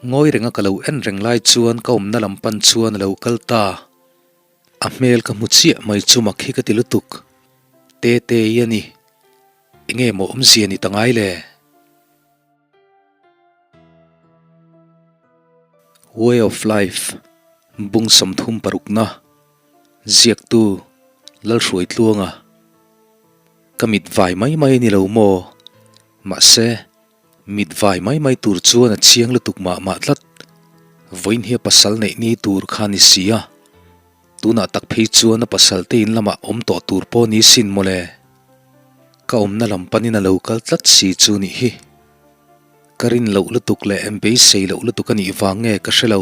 Ngawi renga ka lo en reng lai chuan ka awmna lam pan chuan a lo kal ta. A hmel ka hmu chiah mai chu mak hi ka ti lutuk. Tetei a ni. Enge maw awmzia ni ta ngai le? Way of Life, Bung 36na, Ziaktu, Lalhruaitluanga Ka mit vai mai mai a ni lo maw? Mahse, mit vai mai mai tur chuan a chiang lutuk mah mah tlat. Vawiin hi a pasal neih ni tur kha a ni si a. Tunah tak phei chuan a pasal te in lamah awm tawh tur pawh ni sin mawle. Ka awmna lam panin a lo kal tlat si chu nih hi. Ka rin loh lutuk leh em beisei loh lutuk a nih vang nge ka hre lo.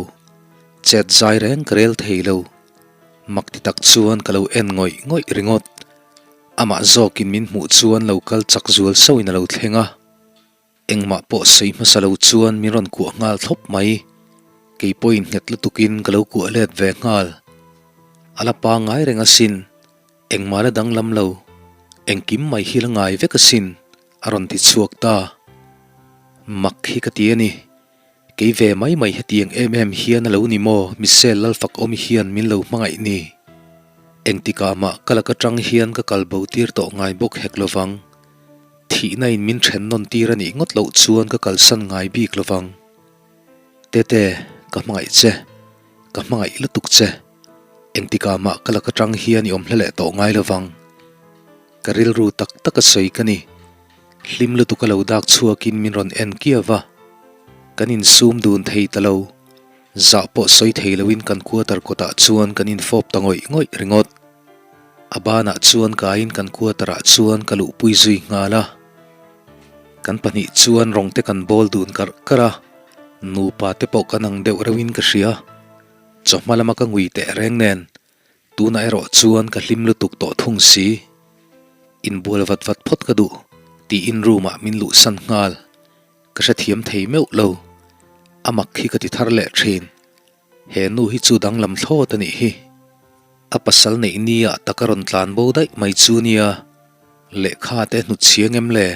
Chet zai reng ka rel thei lo. Mak ti tak chuan ka lo en ngawih ngawih ringawt. Amah zawkin min hmuh chuan lo kal chak zual sauhin a lo thleng a. Engmah pawh sawi hmasa lo chuan min rawn kuah nghal thlawp mai. Kei pawhin nghet lutukin ka lo kuah let ve nghal. A la pangngai reng asin. Engmah la danglam lo. Engkim mai hi la ngai vek asin. A rawn ti chhuak ta. Mak hi ka ti a ni. Kei ve mai mai hetiang em em hian a lo ni maw Michelle Lalfakawmi hian min lo hmangaih ni. Engtikah mah ka lak atang hian ka kal bo tir tawh ngai bawk hek lovang. Thihna in min then nawn tir a nih ngawt loh chuan ka kalsan ngai bik lovang. Tete, ka hmangaih che. Ka hmangaih lutuk che. Engtikah mah ka lak atang hian i awm hle leh tawh ngai lovang. Ka rilru tak tak a sawi ka ni. Hlim lutuk a lo dak chhuakin min rawn en kiau va. Kan insum dun thei ta lo. Zah pawh sawi thei loin kan quarter kawtah chuan kan infawp ta ngawih ngawih ringawt. A banah chuan kaiin kan quarter ah chuan ka luhpui zui nghal a. Kan pahnih chuan rawng te kan bawl dun karh karh a. Nupa te pawh kan ang deuh reuhin ka hria. Chawhma lama ka ngui teh reng nen Tunah erawh chuan ka hlim lutuk tawh thung si. Inbual vat vat phawt ka duh, tiin room ah min luhsan nghal. Ka hrethiam thei meuh lo. A mak hi ka ti thar leh thin. He nu hi chu danglam thlawt a nih hi. A pasal neih ni ah tak a rawn tlan bo daih mai chu nia. Lehkha te hnutchhia ngem le?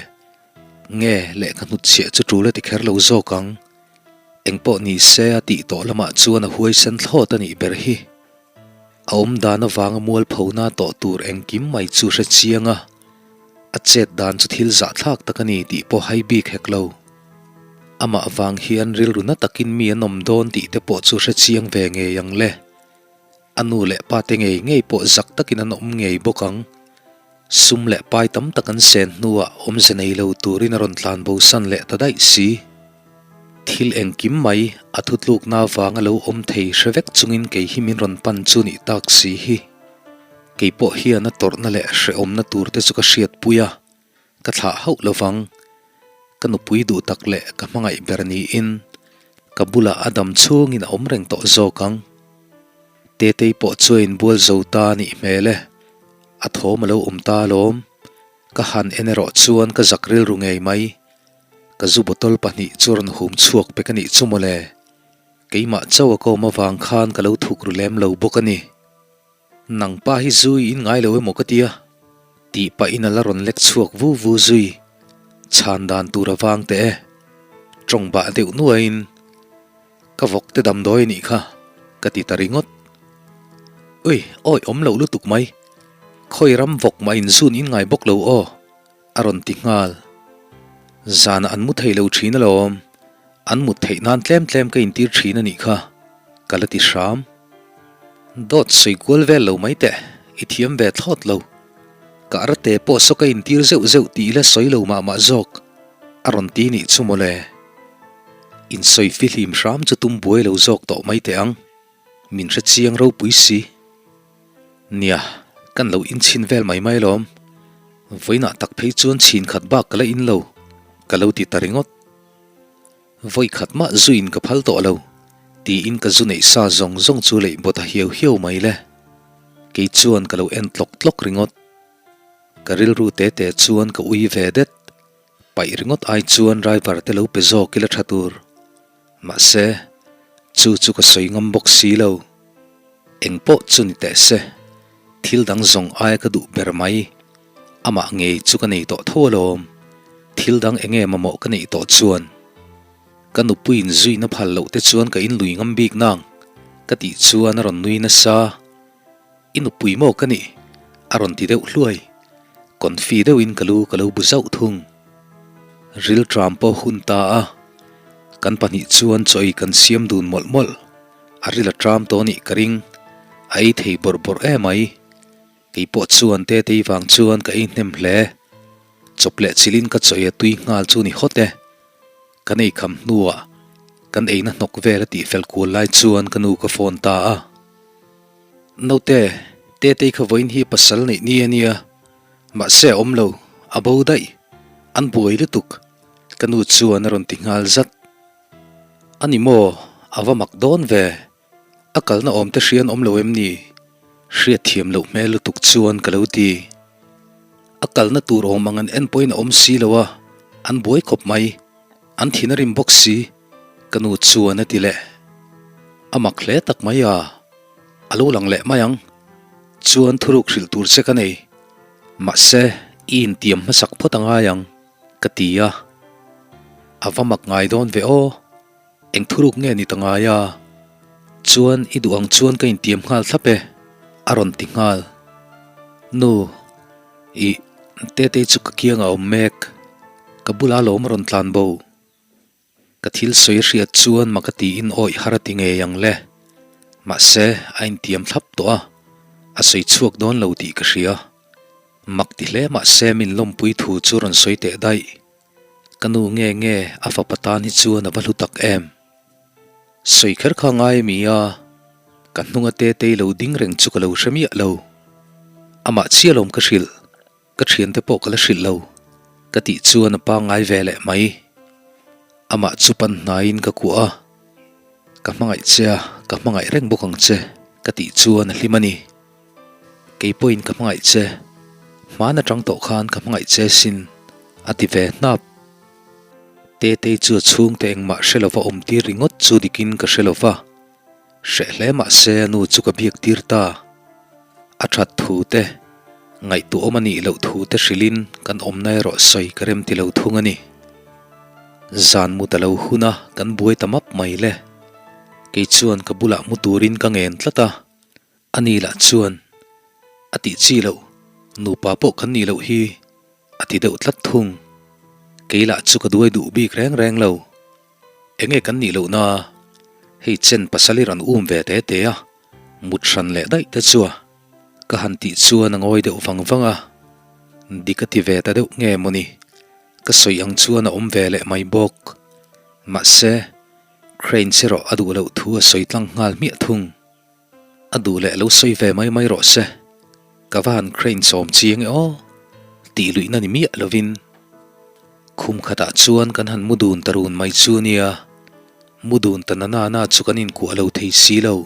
Nge lehkha hnutchhiah chu tul a ti kher lo zawk ang. Engpawh ni se a tih tawh lamah chuan a huaisen thlawt a nih ber hi. A awm dan avanga mualphona tawh tur engkim mai chu hre chiang a, a chet dan chu thil zahthlak tak a ni tih pawh hai bik hek lo. Amah vang hian rilru na takin mi an awm dawn tih te pawh chu hre chiang ve ngei ang le. A nu leh pa te ngei ngei pawh zak takin an awm ngei bawk ang. Sum leh pai tam tak an sen hnuah awmze nei lo turin a rawn tlan bosan leh ta daih si. Thil engkim mai a thutlukna avanga lo awm thei hre vek chungin kei hi min rawn pan chu nih tak si hi. Kei pawh hian a tawrhna leh hrehawmna tur te chu ka hriatpui a, ka thlah hauh lovang. Ka nupui duh tak leh ka hmangaih ber niin ka bulah a dam chhungin a awm reng tawh zawk ang. Tetei pawh chu a inbual zo ta a nih hmel e, a thawm a lo awm ta alawm. Ka han en erawh chuan ka zak rilru ngei mai. Ka zu bottle pahnih chu rawn hum chhuak pek a nih chu mawle. Keimah chauh a ka awm avang khan ka lo thuk ru lem lo bawk a ni. Nang pa hi zu i in ngai lo emaw ka tia? Tih pahin a la rawn lek chhuak vu vu zui. Chhan dan tur a vang teh e. Tawng bah deuh nuaiin ka vawk te damdawi a nih kha ka ti ta ringawt. Ui, awi awm loh lutuk mai. Khawi ram vawk mah in zun in ngai bawk lo aw. A rawn ti nghal. Zanah an mu thei lo thin alawm. An mut theih nan tlem tlem ka intir thin a nih kha, ka la ti hram. Dawt sawi kual vel lo mai teh, i thiam ve thlawt lo. Ka arate pawh saw ka intir zeuh zeuh tih ila sawi lo mah mah zawk, a rawn ti nih chu mawle. Insawi fihlim hram chu tum buai lo zawk tawh mai teh ang. Min hre chiang ropui si. Nia, kan lo inchhin vel mai mai alawm. Vawiinah tak phei chuan chhin khat bak ka la in lo, ka lo ti ta ringawt. Vawi khat mah zuiin ka phal tawh lo, tiin ka zu neih sa zawng zawng chu leih bawt a hiau hiau mai le. Kei chuan ka lo en tlawk tlawk ringawt. Ka rilru te te chuan ka ui ve det. Paih ringawt ai chuan driver te lo pe zawk ila tha tur. Mahse, chu chu ka sawi ngam bawk si lo. Eng pawh chu ni teh se, thil dang zawng aia ka duh ber mai. Amah ngei chu ka nei tawh tho alawm. Thil dang eng nge mamawh ka neih tawh chuan. Ka nupuiin zuina phal loh te chuan ka inlui ngam bik nang, ka tih chuan a rawn nui nasa. I nupui maw ka nih? A rawn ti deuh hluai. Confi deuhin ka lu ka lo bu zauh thung. Rilṭam pawh hun ta a, kan pahnih chuan chaw ei kan siam dun mawlh mawlh. A ril a ṭam tawh nih ka ring, a ei thei bawrh bawrh em mai. Kei pawh chuan Tetei vang chuan ka ei hnem hle. Chawp leh chilhin ka chaw ei a tui nghal chu ni hawt e. Kan ei kham hnuah kan eina hnawk vel a tihfel kual lai chuan ka nu ka phone ta a. Naute, Tetei kha vawiin hi pasal neih ni a nia, mahse a awm lo, a bo daih, an buai lutuk, ka nu chuan a rawn ti nghal zat. A ni maw, a va mak dawn ve, a kalna awm te hrian awm lo em ni? Hriatthiam loh hmel lutuk chuan ka lo ti. A kalna tur awm ang an en pawhin a awm si lo a, an buai khawp mai. An thin a rim bawk si, ka nu chuan a ti leh. A mak hle tak mai a, a lo lang leh mai ang. Chuan thuruk hrilh tur che ka nei. Mahse, i intiam hmasak phawt a ngai ang, ka ti a. A va mak ngai dawn ve aw. Eng thuruk nge ni ta ngai a? Chuan i duh ang chuan ka intiam nghal thlap e, a rawn ti nghal. Nu, ih, Tetei chu ka kiangah a awm mek. Ka bula lawm a rawn tlan bo. Ka thil sawi a hriat chuan mak a tiin awih har a ti ngei ang le. Mahse, a intiam thlap tawh a, a sawi chhuak dawn lo tih ka hria. Mak ti hle mahse min lawmpui thu chu rawn sawi teh daih. Ka nu nge nge a fapa tan hi chuan a va hlu tak em? Sawi kher kha ngai a mi a, ka hnunga Tetei lo ding reng chu ka lo hre miah lo. Amah chiah lawm ka hrilh, ka thiante pawh ka la hrilh lo, ka tih chuan a pangngai ve leh mai. Amah chu pan hnaiin ka kuah a, Ka hmangaih che a, ka hmangaih reng bawk ang che, ka tih chuan a hlim a ni. Kei pawhin ka hmangaih che, hmaan atang tawh khan ka hmangaih che sin, a ti ve hnap. Tetei chu a chhungte engmah hre lova awm tir ringawt chu dikin ka hre lova, hreh hle mah se a nu chu ka biak tir ta. A that thu te, ngaihtuahawm a nih loh thu te hrilhin kan awmna erawh sawi ka rem ti lo thung a ni. Zan mu ta lo hun a kan buai ta map mai le. Kei chuan ka bulah mu turin ka ngen tlat a. A ni lah chuan, A tih chi loh, nupa pawh kan nih loh hi, a ti deuh tlat thung. Kei lah chu ka duai duh bik reng reng lo. Enge kan nih loh na, hei chen pasal i rawn um ve te te a, mut hran leh daih te chu a. Ka han tih chuan a ngawi deuh vang vang a, dik a ti ve ta deuh nge mawni, ka sawi ang chuan a awm ve leh mai bawk. Mahse, Crane erawh a duh loh thu a sawi tlang nghal hmiah thung. A duh leh lo sawi ve mai mai rawh se, ka va han crane sawm chiang e aw, tih luihna ni miah lovin. Khum khatah chuan kan han mu dun ta run mai chu nia, mu dun ta na na na chu kan inkuah lo thei si lo,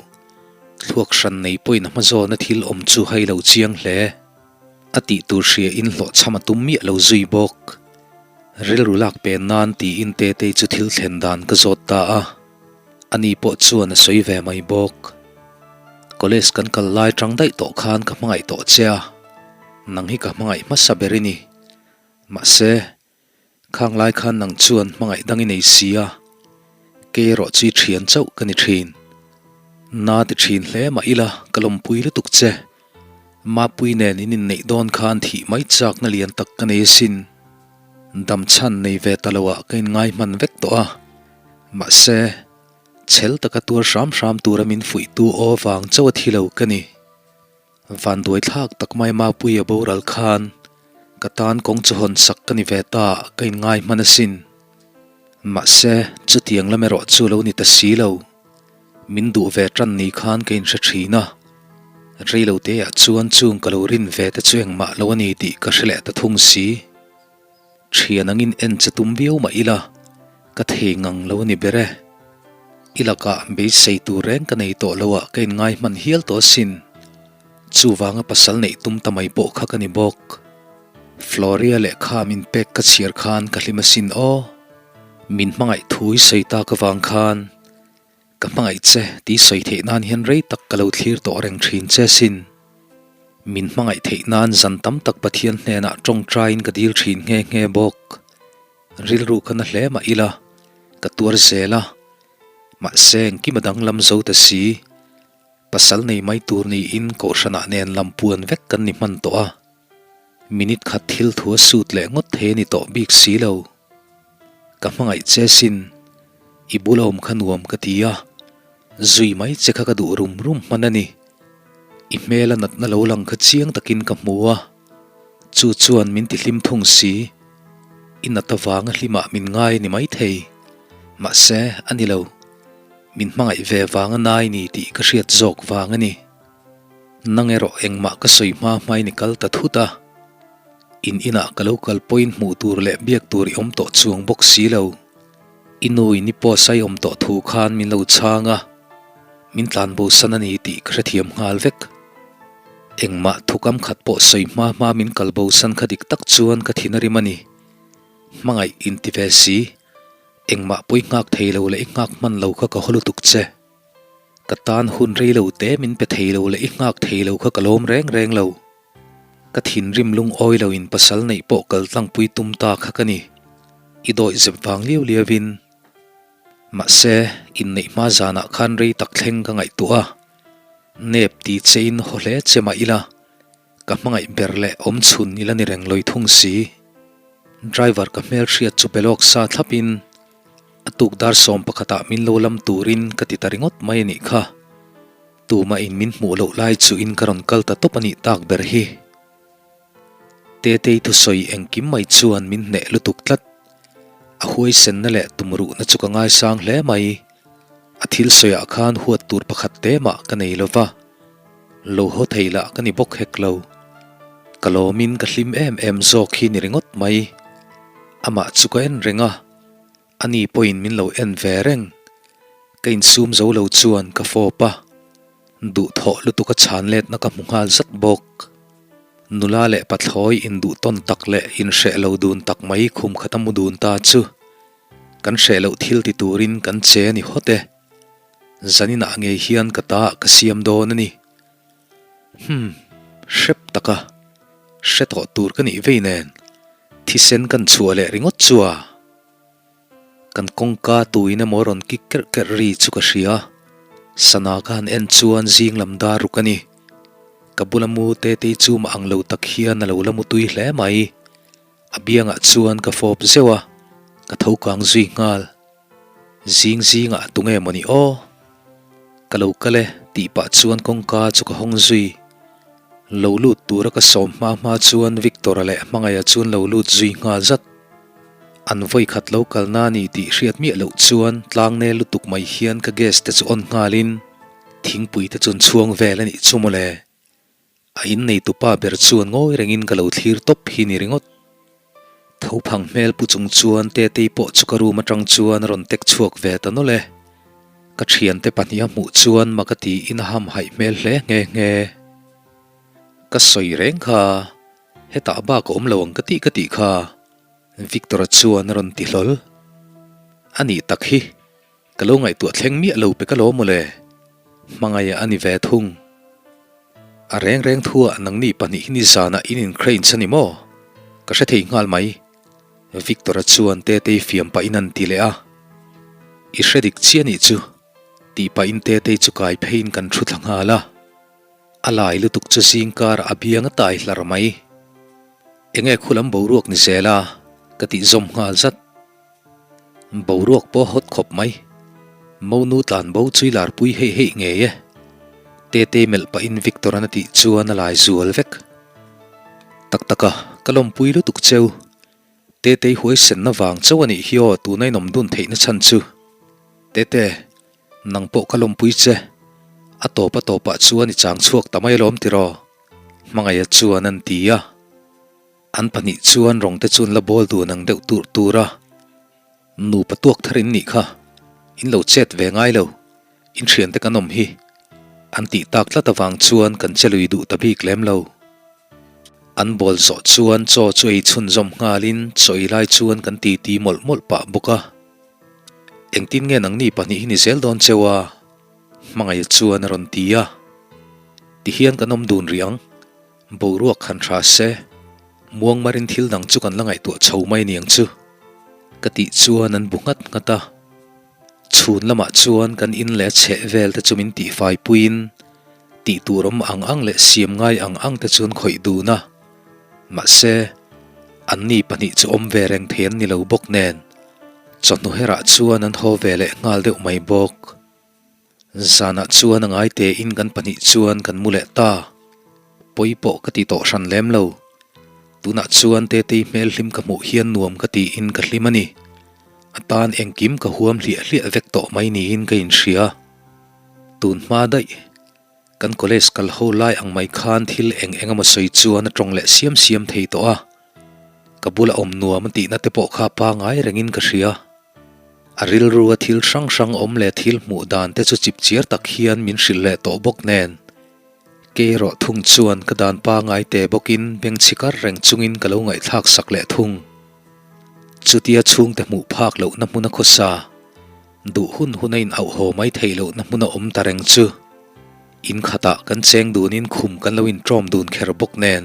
thluak hran nei pawhin a hma zawna thil awm chu hai lo chiang hle. A tih tur hria in hlawhchham a tum miah lo zui bawk. Rilru lak pen nan tiin Tetei chu thil thlen dan ka zawt ta a. Ani pawh chuan a sawi ve mai bawk. College kan kal lai tang daih tawh khan ka hmangaih tawh che a, nang hi ka hmangaih hmasa ber i ni. Mahse, khang lai khan nang chuan hmangaih dang i nei si a, kei erawh chu i thian chauh ka ni thin. Na ti thin hle mah ila ka lawmpui lutuk che. Mapui nen in inneih dawn khan thih mai chakna lian tak ka nei asin. Dam chhan nei ve ta loah ka inngai hman vek tawh a. Mahse, chhel taka tuar hram hram tura min fuihtu aw vang chauh a thi lo ka ni. Vanduai thlak tak mai Mapuia boral khan ka tan kawng chu hawn sak ka ni ve ta ka inngai hman asin. Mahse, chutiang lam erawh chu lo ni ta si lo. Min duh ve tan ni khan ka inhre thin a, reiloteah chuan chung ka lo rin ve te chu engmah lo a ni tih ka hre leh ta thung si. Thian angin en che tum viau mah ila, ka thei ngang lo a ni ber e. I lakah beisei tur reng ka nei tawh lo ah ka inngai hman hial tawh asin. Chuvanga pasal neih tum ta mai pawh kha ka ni bawk. Floria lehkha min pek ka chhiar khan ka hlim asin aw. Min hmangaih thu i sawi tak avang khan Ka hmangaih che tih sawi theih nan hian rei tak ka lo thlir tawh reng thin che sin. Min hmangaih theih nan zan tam tak Pathian hnenah tawngtaiin ka dil thin nghe nghe bawk. Rilru ka na hle mah ila, Ka tuar zel a, mahse engkim a danglam zo ta si. Pasal nei mai tur niin kohhranah nen lam puan vek kan ni hman tawh a. Minute khat thil thu a sut leh ngawt thei a ni tawh bik si lo. Ka hmangaih che sin, i bula awm kha nuam ka ti a, zui mai che kha ka duh rum rum hman a ni. I hmela natna lo lang kha chiang takin ka hmu a, chu chuan min ti hlim thung si. I nat avanga hlimah min ngai a ni maithei, mahse a ni lo. Min hmangaih ve vanga nai ni tih ka hriat zawk vang a ni. Nang erawh engmah ka sawi hma hmain i kal ta thut a, in inah ka lo kal pawhin hmuh tur leh biak tur i awm tawh chuang bawk si lo. I nu in i post a i awm tawh thu khan min lo chhang a, min tlan bo san a ni tih ka hrethiam nghal vek. Engmah thukam khat pawh sawi hma hma min kal bo san kha dik tak chuan ka thin a rim a ni. Hmangaih inti ve si, engmah pawh i nghak thei lo leh i nghak hman lo kha ka haw lutuk che. Ka tan hun rei lo te min pe thei lo leh i nghak thei lo kha ka lawm reng reng lo. Ka thinrim lungawi lo in pasal neih pawh kal tlangpui tum ta kha ka ni. I dawih zep vang liau liau in. Mahse, inneih hma zanah khan rei tak thleng ka ngaihtuah a. Nep ti che in haw hle che mah ila, ka hmangaih ber leh awm chhun ila ni reng lawi thung si. Driver ka hmelhriat chu belawk sa thlap in, A tuk dar 11ah min lo lam turin ka ti ta ringawt mai a nih kha. Tumah in min hmuh loh lai chu in ka rawn kal ta tawp a nih tak ber hi. Tetei thusawi engkim mai chuan min hneh lutuk tlat. A huaisenna leh tumruhna chu ka ngaisang hle mai. A thil sawiah khan huat tur pakhat te mah ka nei lo va. Lo haw thei lah ka ni bawk hek lo. Ka lawmin ka hlim em em zawk hi ni ringawt mai. Amah chu ka en reng a. Ani pawhin min lo en ve reng. Ka insum zo lo chuan ka fawp a, duhthawh lutuk a chhan letna ka hmu nghal zat bawk. Nula leh pathlawi induh tawn tak leh inhreh lo dun tak mai khum khat a mu dun ta chu kan hreh loh thil ti turin kan che a ni hawt e. Zaninah ngei hian ka ta ah ka siam dawn a ni. Hum, hrep taka hre tawh tur ka nih vei nen thisen kan chhuah leh ringawt chu a. Kan kawngka tuin emaw rawn kik kerh kerh ri chu ka hria. Sana ka han en chuan zing lam dar ruk a ni. Ka bula mu Tetei chu mah ang lo tak hian a lo la mu tui hle mai. A biangah chuan ka fawp zeuh a, ka tho kang zui nghal. Zing zingah tunge maw ni aw? Ka lo kal e tih pah chuan kawngka chu ka hawng zui. Lo lut tura ka sawm hma hma chuan Victor-a leh Hmangaia chuan lo lut zui nghal zat. An vawi khat lo kalna a ni tih hriat miah loh chuan tlangnel lutuk mai hian ka gas te chu on nghalin thingpui te chuan chhuang vel a nih chu mawle. A inneitupa ber chuan ngawi rengin ka lo thlir tawp hi ni ringawt. Tho phang hmel pu chung chuan Tetei pawh chu ka room atang chuan a rawn tek chhuak ve ta nawlh e. Ka thiante pahniha hmuh chuan mak a tiin a hamhaih hmel hle nghe nghe. Ka sawi reng kha, hetah bak a awm lo ang ka tih ka tih kha, Victor-a chuan a rawn ti hlawl. A nih tak hi, ka lo ngaihtuah thleng miah lo pe ka lo mawle. Hmangaih a ni ve thung. A reng reng thuah nangni pahnih hi nizanah in inkhreinch a ni maw? Ka hre thei nghal mai. Victor-a chuan Tetei fiam pahin an ti leh a. I hre dik chiah nih chu, tih pahin Tetei chu kai pheiin kan thu thla nghal a. A lai lutuk chu zing karah a biang a tai hlar mai. Enge khulam boruak ni zel a? Ka tih zawm nghal zat. Boruak pawh hawt khawp mai. Monu tlan bo chui larpui hei hei ngei e. Tete melh pahin Victor-an a tih chuan a lai zual vek. Tak tak a, ka lawmpui lutuk cheu. Tetei huaisenna vang chauh a nih hi aw tuna inawm dun theihna chhan chu. Tete, nang pawh ka lawmpui che. A tawp a tawpah chuan i chang chhuak ta mai alawm tiraw? Hmangaih-a chuan an ti a. An pahnih chuan rawng te chu an la bawl dun ang deuh tur tur a, Nupa tuak thar in nih kha, in lo chet ve ngai lo, in thian te kan awm hi, an tih tak tlat avang chuan kan che lui duh ta bik lem lo. An bawl zawh chuan chaw chu ei chhunzawm nghalin chaw ei lai chuan kan titi mawlh mawlh pah bawk a. Engtin nge nangni pahnih hi ni zel dawn cheu a? Hmangaih chuan a rawn ti a. Tihian kan awm dun rih ang. Boruak han hra se, muangmarin thil dang chu kan la ngaihtuah chho mai aniang chu. Ka tih chuan an bu nghat nghat a. Chhun lamah chuan kan in leh a chheh vel te chu min tihfai puiin tih tur awm ang ang leh siam ngai ang ang te chuan khawih dun a. Mahse, anni pahnih chu awm ve reng thei an ni lo bawk nen chawhnu herah chuan an haw ve leh nghal deuh mai bawk. Zanah chuan a ngai tein kan pahnih chuan kan mu leh ta. Pawi pawh ka ti tawh hran lem lo. Tunah chuan Tetei hmel hlim ka hmuh hian nuam ka tiin ka hlim a ni. A tan engkim ka huam hliah hliah vek tawh mai niin ka inhria. Tun hma daih. Kan college kal ho lai ang mai khan thil eng eng emaw sawi chuan a tawng leh siam siam thei tawh a. Ka bula awm nuam a tihna te pawh kha pangai rengin ka hria. A rilrua thil hrang hrang awm leh thil hmuh dan te chu chip chiar tak hian min hrilh leh tawh bawk nen. Kei erawh thung chuan ka dan pangai te bawkin bengchhi kar reng chungin ka lo ngaihthlak sak leh thung. Chutia chhungte hmuh phak lohna hmuna khawsa, duh hun hun a in auh haw mai theih lohna hmuna awm ta reng chu in khatah kan cheng dunin khum kan lo inṭawm dun kher bawk nen.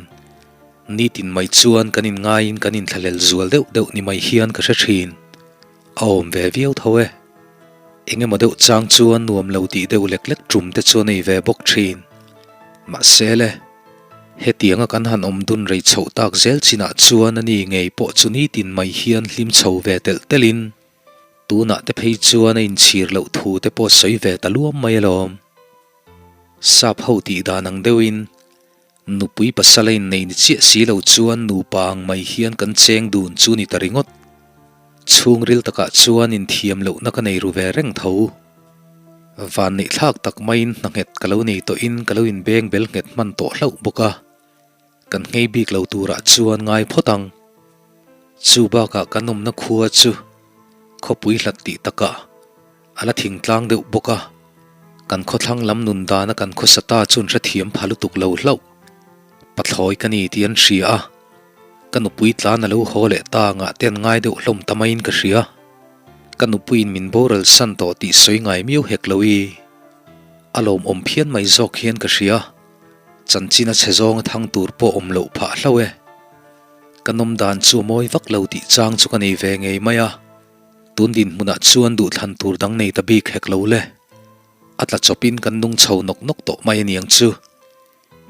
Nitin mai chuan kan inngaiin kan inthlahlel zual deuh deuh ni mai hian ka hre thin. A awm ve viau tho e. Eng emaw deuh chang chuan nuam lo tih deuh lek lek tum te chu a nei ve bawk thin. Mahse le, hetianga kan han awm dun rei chhoh tak zel chinah chuan a ni ngei pawh chu nitin mai hian hlim chho ve telh telhin tunah te phei chuan a inchhir loh thu te pawh sawi ve ta luam mai alawm. Sap ho tih dan ang deuhin Nupui pasal a innei ni chiah si lo chuan nupa ang mai hian kan cheng dun chu ni ta ringawt. Chhungril takah chuan inthiam lohna ka nei ru ve reng tho. Vanneih thlak tak maiin hna nghet ka lo nei tawhin ka lo inbeng bel nghet hman tawh hlauh bawk a, kan nghei bik lo turah chuan ngai phawt ang. Chu bakah kan awmna khua chu khawpui hlat tih takah A la thingtlang deuh bawk a, kan khawthlang lam nun dana kan khawsa ta chuan hrethiam pha lutuk lo hlauh. Pathlawi ka ni tih an hria a, ka nupui tlan a lo haw leh ta angah te an ngai deuh hlawm ta maiin ka hria. Ka nupuiin min boral san tawh tih sawi ngai miau hek lo i. A lawmawm phian mai zawk hian ka hria, chanchin a chhe zawnga thang tur pawh awm loh phah hlauh e. Ka nawm dan chu a mawi vak lo tih chang chu ka nei ve ngei mai a. Tun dinhmunah chuan duhthlan tur dang nei ta bik hek lo le. A tla chawpin kan nung chho nawk nawk tawh mai aniang chu.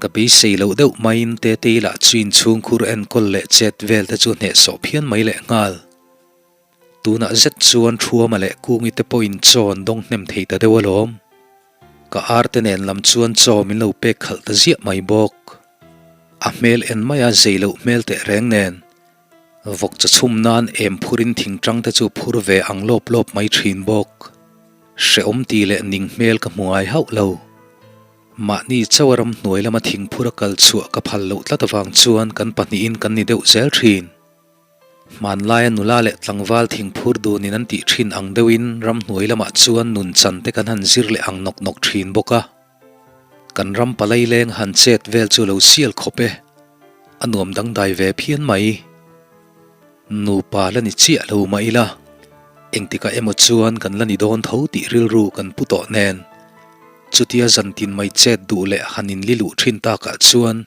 Ka beisei loh deuh maiin Tetei lah chu inchhungkhur enkawl leh chet vel te chu hnehsawh phian mai leh nghal. Tunah zet chuan Thuama leh Kungi te pawhin chaw an dawng hnem thei ta deuh alawm. Ka ar te nen lam chuan chaw min lo pek khalh ta ziah mai bawk. A hmel en maia zei loh hmel teh reng nen. Vawk chaw chhum nan em phurin thingtang te chu phur ve ang lawp lawp mai thin bawk. Hrehawm ti leh ning hmel ka hmu ngai hauh lo. Mahni chauh a ramhnuai lama thingphur a kal chhuah ka phal loh tlat avang chuan kan pahnihin kan ni deuh zel thin. Hmanlaia nula leh tlangval thingphur dunin an tih thin ang deuhin ramhnuai lamah chuan nun chan te kan han zir leh ang nawk nawk thin bawk a. Kan ram palai leng han chet vel chu lo sial khawp e. A nuam dangdai ve phian mai. Nupa la ni chiah lo mah ila, engtikah emaw chuan kan la ni dawn tho tih rilru kan pu tawh nen. Chutia zantin mai chet duh leh han inli luh thin takah chuan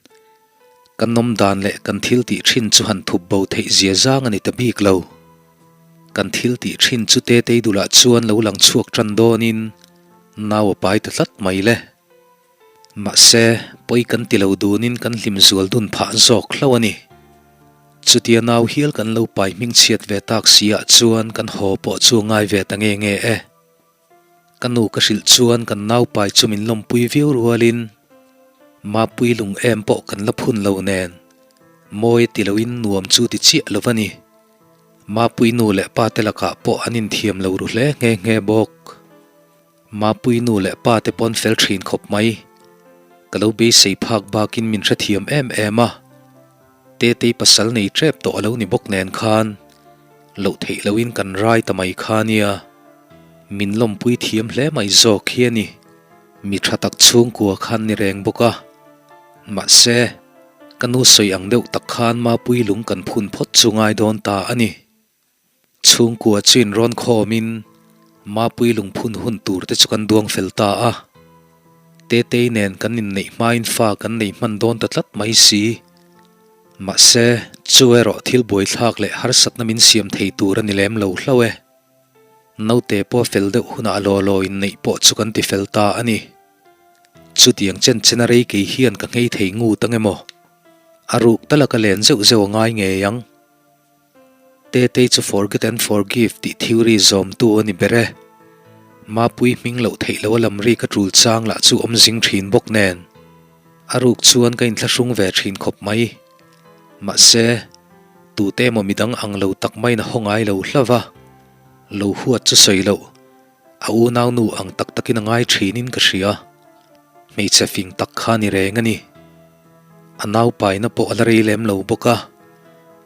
kan awm dan leh kan thil tih thin chu han thup bo theih zia zang a ni ta bik lo. Kan thil tih thin chu Tetei dulah chuan lo lang chhuak tan dawnin nau a pai ta tlat mai le. Mahse, pawi kan ti lo dunin kan hlim zual dun phah zawk hlauh a ni. Chutia nau hial kan lo pai hming chhiat ve tak si ah chuan kan haw pawh chu ngai ve ta nge nge e. Ka nu ka hrilh chuan kan nau pai chu min lawmpui viau rualin Mapui lung em pawh kan la phun lo nen mawi ti loin nuam chu ti chiah lo va ni. Mapui nu leh pa te lakah pawh an inthiam lo ru hle nghe nghe bawk. Mapui nu leh pa te pawn fel thin khawp mai. Ka lo beisei phak bakin min hrethiam em em a. Tetei pasal nei tep tawh a lo ni bawk nen khan loh theih lohin kan rai ta mai kha nia. Min lawmpui thiam hle mai zawk hi a ni. Mi tha tak chhungkua khan ni reng bawk a. Mahse, ka nu sawi ang deuh tak khan Mapui lung kan phun phawt chu ngai dawn ta a ni. Chhungkua chu inrawn khawmin Mapui lungphun hun tur te chu kan duang fel ta a. Tetei nen kan inneih hmain fa kan nei hman dawn ta tlat mai si. Mahse, chu erawh thil buaithlak leh harsatna min siam thei tur a ni lem lo hlauh e. Naute pawh a fel deuh hunah law law inneih pawh chu kan ti fel ta a ni. Chutiang chen chen a rei kei hian ka nghei thei ngut ang emaw? A ruk tala ka len zeuh zeuh a ngai ngei ang. Tetei chu forget and forgive tih theory zawmtu a ni ber e. Mapui hming loh theih loh a lam ri ka tul chang lah chu awm zing thin bawk nen. A ruk chuan ka inthlahrung ve thin khawp mai. Mahse, tute emaw midang ang lo tak maiin a haw ngai lo hlauh va, lo huat chu sawi loh. A unau nu ang tak takin a ngai thinin ka hria. Hmeichhe fing tak kha ni reng a ni. A naupaina pawh a la rei lem lo bawk a,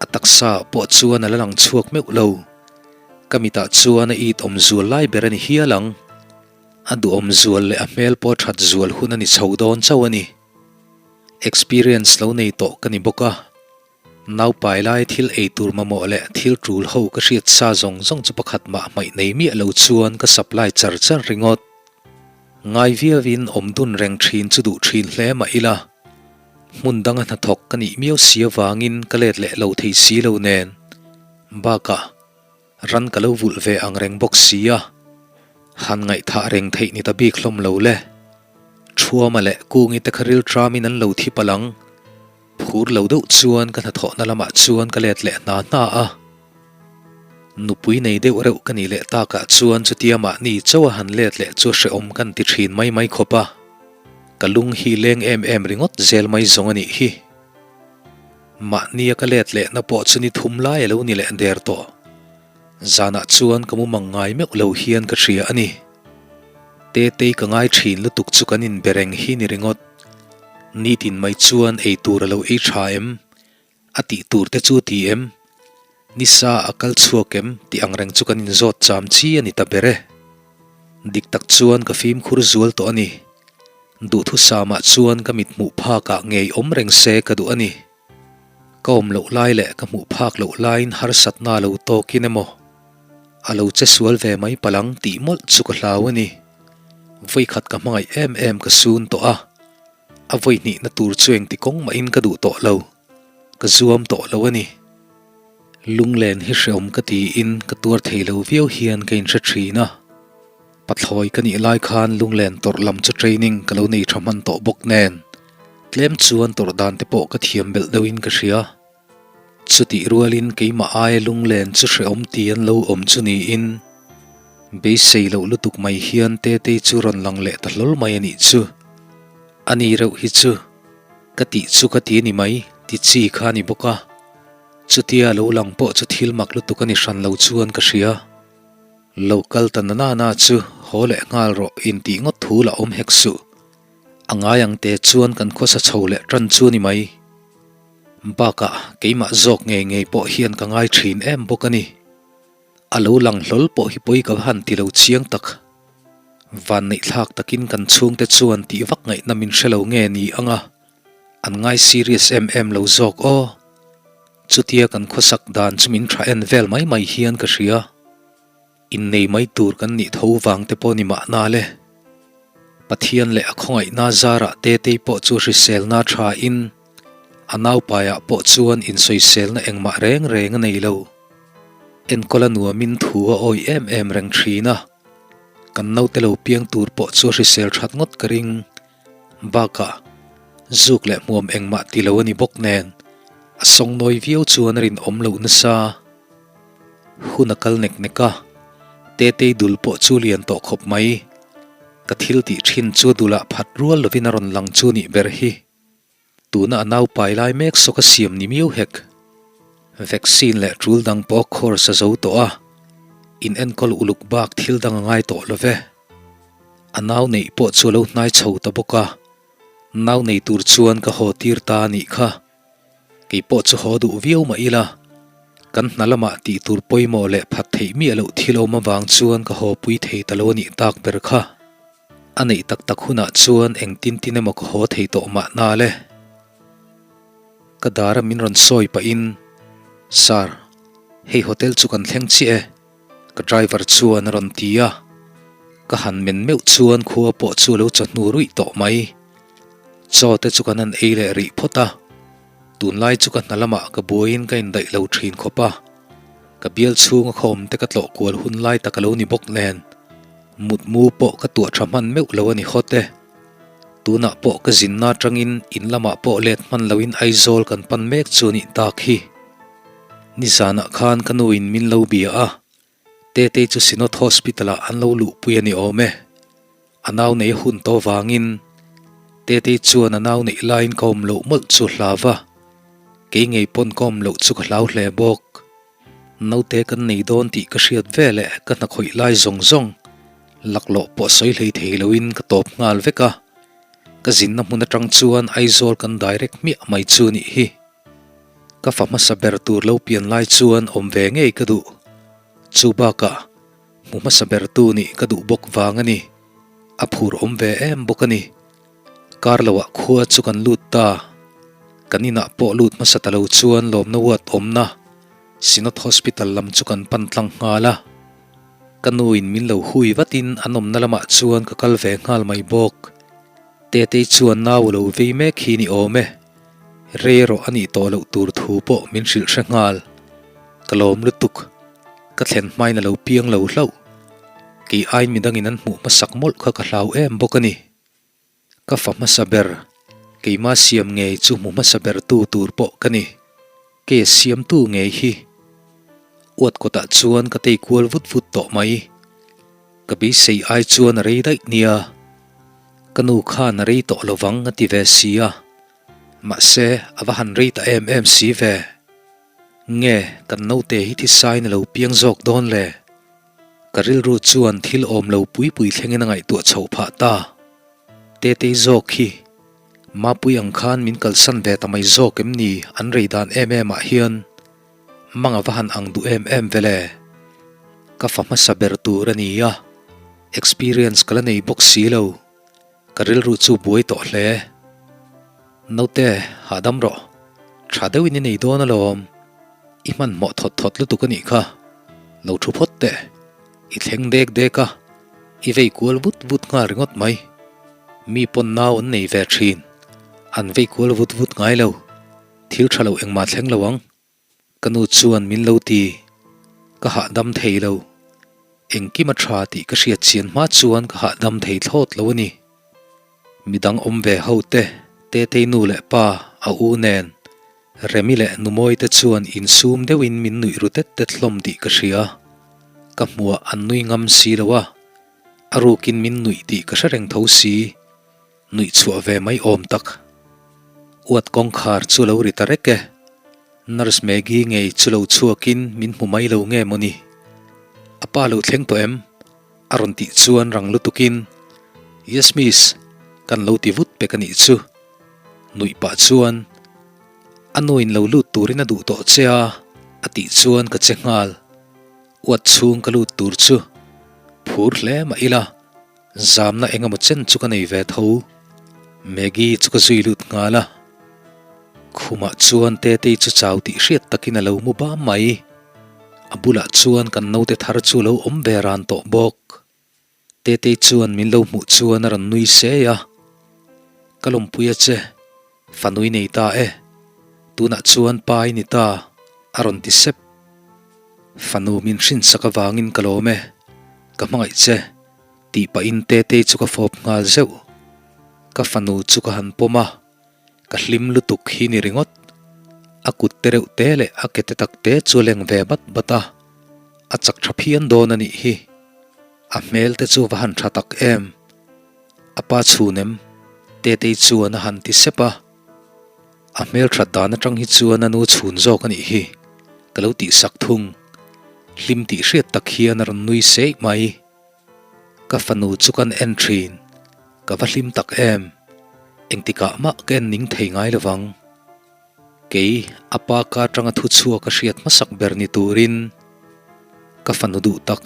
a taksa ah pawh chuan a la lang chhuak meuh lo. Ka mitah chuan a it awm zual lai ber a ni hial ang. A duhawm zual leh a hmel pawh that zual hun a ni chho dawn chauh a ni. Experience lo nei tawh ka ni bawk a. Naupai lai thil ei tur mamawh leh thil tul ho ka hriat sa zawng zawng chu pakhat mah hmaih nei miah lo chuan ka supply char char ringawt. Ngai viauin awm dun reng thin chu duh thin hle mah ila, hmun danga hnathawk ka nih miau si avangin ka let leh lo thei si lo nen. Bakah, Ran ka lo vulh ve ang reng bawk si a, han ngaihthah reng theih ni ta bik hlawm lo le. Thuama leh Kungi te kha ril tramin an lo thi palh ang. Phur lo deuh chuan ka hnathawhna lamah chuan ka let leh hna hna a. Nupui nei deuh reuh ka nih leh takah chuan chutia mahni chauha han let leh chu hrehawm kan ti thin mai mai khawp a. Ka lung hi leng em em ringawt zel mai zawng a nih hi. Mahnia ka let lehna pawh chu ni thum lai a lo ni leh der tawh. Zanah chuan ka mumang ngai meuh lo hian ka hria a ni. Tetei ka ngai thin lutuk chu kan inbe reng hi ni ringawt. Nitin mai chuan ei tur a lo ei tha em? A tih tur te chu ti em? Nisa a kal chhuak em? Tih ang reng chu kan inzawt cham chi a ni ta ber e. Dik tak chuan ka fimkhur zual tawh a ni. Duhthusam ah chuan ka mit hmuh phak ah ngei awm reng se ka duh a ni. Ka awm loh lai leh ka hmuh phak loh laiin harsatna a lo tawkin emaw, a lo che sual ve mai palh ang tih mawlh chu ka hlau a ni. Vawikhat ka hmangaih em em ka sun tawh a, a vawihnihna tur chu engti kawng mahin ka duh tawh lo, ka zuam tawh lo a ni. Lunglen hi hreawm ka tiin ka tuar thei lo viau hian ka inhre thin a. Pathlawi ka nih lai khan lunglen tawrh lam chu training ka lo nei tha hman tawh bawk nen, tlem chuan tawrh dan te pawh ka thiam belh deuhin ka hria. Chutih rualin keimah aia lunglen chu hrehawm ti an lo awm chu niin, beisei loh lutuk mai hian Tetei chu rawn lang leh ta hlawl mai a nih chu. A ni reuh hi chu ka tih chu ka ti a ni mai ti chi kha a ni bawk a, chutia lo lang pawh chu thil mak lutuk a ni hran lo chuan ka hria. Lo kal ta na na chu haw leh nghal rawh intih ngawt thu la awm hek suh. A ngai ang te chuan kan khawsa chho leh tan chu ni mai. Bakah keimah zawk ngei ngei pawh hian ka ngai thin em bawk a ni. A lo lang hlawl pawh hi pawi ka va han ti lo chiang tak. Vanneihthlak takin kan chhungte chuan tih vak ngaihna min hre lo nge ni ang a, an ngai serious em em lo zawk aw. Chutia kan khawsak dan chu min tha en vel mai mai hian ka hria. Innei mai tur kan nih tho vang te pawh ni mahna le. Pathian leh a khawngaihna zarah Tetei pawh chu hriselna tha in a naupaiah pawh chuan insawiselna engmah reng reng a nei lo. Enkawl a nuamin thu a awih em em reng thin a. Kan naute lo piang tur pawh chu a hrisel that ngawt ka ring. Bakah, zuk leh hmuam engmah ti lo a ni bawk nen, a sawngnawi viau chuan a rinawm loh nasa. Hun a kal nek nek a, Tetei dul pawh chu lian tawh khawp mai. Ka thil tih thin chu a dulah phat rual lovin a rawn lang chu nih ber hi. Tuna a naupai lai mek sawk a siam ni miau hek. Vaccine leh tul dang pawh a course a zo tawh a, in enkawl uluk bak thil dang a ngai tawh lo ve. A nau neih pawh chu a lo hnai chho ta bawk a, nau nei tur chuan ka haw tir ta a nih kha. Kei pawh chu haw duh viau mah ila, kan hna lamah tih tur pawimawh leh phat theih miah loh thil awm avang chuan ka haw pui thei ta lo a nih tak ber kha. A neih tak tak hunah chuan engtin tin emaw ka haw thei tawh mahna le. Ka dara min rawn sawi pahin, Sir, hei hotel chu kan thleng chiah e. Ka driver chuan a rawn ti a, ka han men meuh chuan khua pawh chu a lo chawhnu ruih tawh mai. Chaw te chu kan han ei leh rih phawt a, tunlai chu ka hna lamah ka buaiin ka indaih lo thin khawp a. Ka bial chhunga khawm te ka tlawh kual hun lai tak a lo ni bawk nen, mutmu pawh ka tuah tha hman meuh lo a ni hawt e. Tunah pawh ka zinna atangin in lamah pawh let hman loin Aizawl kan pan mek chu a nih tak hi. Nizanah khan ka nuin min lo bia a, Tetei chu Synod Hospital ah an lo luhpui a ni awm e. A nau nei a hun tawh vangin Tetei chuan a nau neih laiin ka awm loh mawlh chu hlau va, kei ngei pawn ka awm loh chu ka hlau hle bawk. Naute kan nei dawn tih ka hriat veleh ka hna khawih lai zawng zawng laklawh pawh sawi hlei thei loin ka tawp nghal vek a, ka zinna hmun atang chuan Aizawl kan direct hmiah mai chu nih hi. Ka fa hmasa ber tur lo pian lai chuan awm ve ngei ka duh. Chu bakah hmu hmasa ber tu nih ka duh bawk vang a ni. A phur awm ve em bawk a ni. Kar loah khua chu kan lut ta. Kan inah pawh lut hmasa ta lo chuan lawmna uat awmna Synod Hospital lam chu kan pan tlang nghal a. Ka nuin min lo hui vatin an awmna lamah chuan ka kal ve nghal mai bawk. Tetei chuan nau a lo vei mek hi ni awm e. Rei erawh a nih tawh loh tur thu pawh min hrilh hre nghal. Ka lawm lutuk. Ka thlen hmain a lo piang lo hlauh. Kei aiin midangin an hmuh hmasak mawlh kha ka hlau em bawk a ni. Ka fa hmasa ber, keima siam ngei chu hmu hmasa ber tu tur pawh ka ni. Kei a siamtu ngei hi. Uat kawtah chuan ka tei kual vut vut tawh mai. Ka beisei ai chuan a rei daih nia. Ka nu khan a rei tawh lovang a ti ve si a. Mahse, a va han rei ta em em si ve. Nge, kan naute hi thisain a lo piang zawk dawn le? Ka rilru chuan thil awm lo pui pui thlengin a ngaihtuah chhoh phah ta. Tetei zawk hi Mapui ang khan min kalsan ve ta mai zawk em ni an rei dan em em ah hian mang a va han ang duh em em ve le. Ka fa hmasa ber tur a ni a, experience ka la nei bawk si lo, ka rilru chu buai tawh hle. Naute, hahdam rawh, tha deuhin i nei dawn alawm, i hmanhmawh thawt thawt lutuk a nih kha, lo thu phawt teh. I thleng dek dek a, i vei kual vut vut nghal ringawt mai. Mi pawn nau an nei ve thin, an vei kual vut vut ngai lo. Thil tha lo engmah thleng lo ang. Ka nu chuan min lo ti, ka hahdam thei lo. Engkim a tha tih ka hriat chian hma chuan ka hahdam thei thlawt lo a ni. Midang awm ve ho te, Tetei nu leh pa, a u nen, Remi leh Numawi te chuan insum deuhin min nuih ru tet tet hlawm tih ka hria. Ka hmuah an nui ngam si lo a, a rukin min nuih tih ka hre reng tho si, nuih chhuah ve mai awm tak. Uat kawngkhar chu lo ri ta rek e. Nurse Maggie ngei chu lo chhuakin min hmu mai lo nge mawni? A pa lo thleng tawh em? A rawn tih chuan rang lutukin, Yes miss, kan lo ti vut pek a nih chu. Nuih pah chuan, A nuin lo lut turin a duh tawh che a, a tih chuan ka che nghal. Uat chhung ka lut tur chu phur hle mah ila, zamna eng emaw chen chu ka nei ve tho. Maggie chu ka zui lut nghal a. Khumah chuan Tetei chu chau tih hriat takin a lo mu bam mai. A bulah chuan kan naute thar chu lo awm ve ran tawh bawk. Tetei chuan min lo hmuh chuan a rawn nui sei a, Ka lawmpui a che, fanui nei ta e, tunah chuan pa i ni ta, a rawn ti sep. Fanu min hrinsak avangin ka lawm e, ka hmangaih che, tih pahin Tetei chu ka fawp nghal zeuh. Ka fanu chu ka han pawm a. Ka hlim lutuk hi ni ringawt. A kut te reuh te leh a ke te tak te chu a leng ve bat bat a, a chak tha phian dawn a nih hi. A hmel te chu va han tha tak em. A pa chhun em? Tetei chuan a han ti sep a. A hmel that dan atang hi chuan a nu chhun zawk a nih hi ka lo tihsak thung. Hlim tih hriat tak hian a rawn nui seih mai. Ka fanu chu kan en thin, ka va hlim tak em? Engtikah mah ka en ning thei ngai lovang. Kei, a pa ka atanga thu chhuak a hriat hmasak ber ni turin ka fanu duh tak,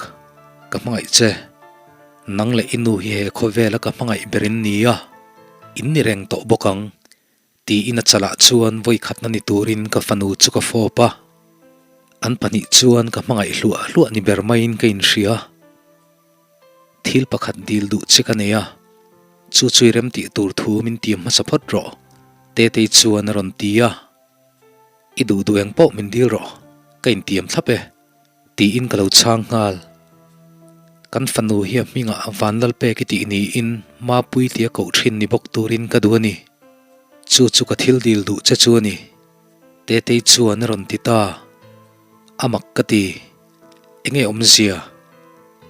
ka hmangaih che. Nang leh i nu hi he khawvela ka hmangaih ber in ni a, in ni reng tawh bawk ang. Tiin a chalah chuan vawi khatna ni turin ka fanu chu ka fawp a, an pahnih chuan ka hmangaih hluah hluah ni ber maiin ka inhria. Thil pakhat dil duh che ka nei a, chu chu i remtih tur thu min tiam hmasa phawt rawh, Tetei chuan a rawn ti a. I duh duh eng pawh min dil rawh, ka intiam thlap e. Tiin ka lo chhang nghal. Kan fanu hi a hmingah Vanlalpek i tih niin Mapui tia koh thin ni bawk turin ka duh a ni. Chu chu ka thil dil duh che chu a ni. Tetei chuan a rawn ti ta. A mak ka ti. Enge awmzia?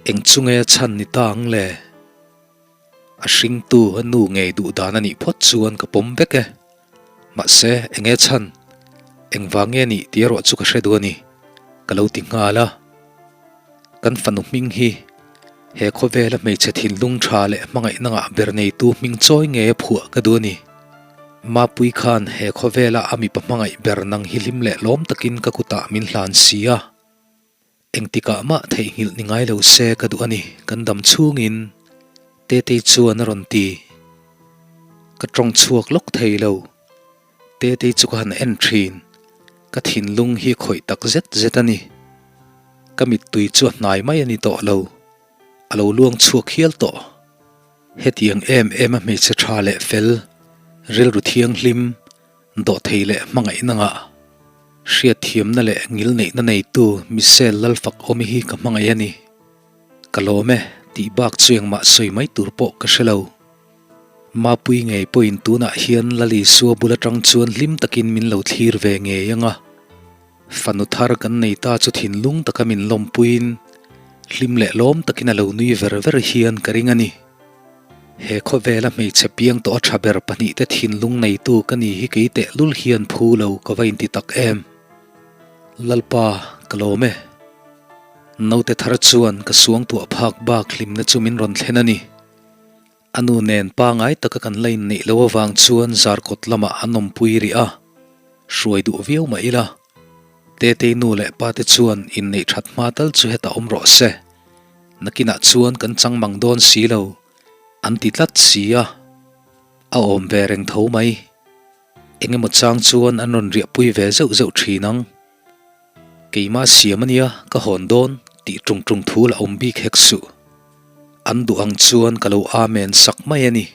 Eng chu nge a chhan ni ta ang le? A hringtu a nu ngei duh dan a nih phawt chuan ka pawm vek e. Mahse, enge chhan? Engvang nge nih tih erawh chu ka hre duh a ni, ka lo ti nghal a. Kan fanu hming hi he khawvela hmeichhe thinlung tha leh hmangaihna ngah ber neitu hming chawi ngei a phuah ka duh a ni. Mapui khan he khawvela a mipa hmangaih ber nang hi hlim leh lawm takin ka kutah min hlan si a. Engtikah mah theihnghilh ni ngai lo se ka duh a ni, kan dam chhungin Tetei chuan a rawn ti. Ka tawng chhuak lawk thei lo. Tetei chu ka han en thin, ka thinlung hi khawih tak zet zet a ni. Ka mittui chu a hnai mai a ni tawh lo, a lo luang chhuak hial tawh. Hetiang em em a hmeichhe tha leh fel, rilru thianghlim, Dawhthei leh hmangaihna ngah, hriatthiamna leh ngilneihna neitu Michelle Lalfakawmi hi ka hmangaih a ni. Ka lawm e, tih bak chu engmah sawi mai tur pawh ka hre lo. Mapui ngei pawhin tunah hian Lalisua bul atang chuan hlim takin min lo thlir ve ngei ang a. Fanu thar kan nei ta chu thinlung taka min lawmpuiin hlim leh lawm takin a lo nui ver ver hian ka ring a ni. He khawvela hmeichhe piang tawh a tha ber pahnihte thinlung neitu ka ni hi kei tehlul hian phu lo ka va inti tak em. Lalpa, ka lawm e. Naute thar chuan ka suangtuah phak bak hlimna chu min rawn thlen a ni. A nu nen pangai taka kan la inneih loh avang chuan zarkawt lamah an awmpui rih a, hruai duh viau mah ila. Tetei nu leh pate chuan inneih that hma tal chu hetah awm rawh se, nakinah chuan kan chang mang dawn si lo, an ti tlat si a, a awm ve reng tho mai. Engemaw chang chuan an rawn riahpui ve zeuh zeuh thin ang. Keimah siam a nia ka hawn dawn tih ṭung ṭung thu la awm bik hek suh. An duh ang chuan ka lo amen sak mai a ni.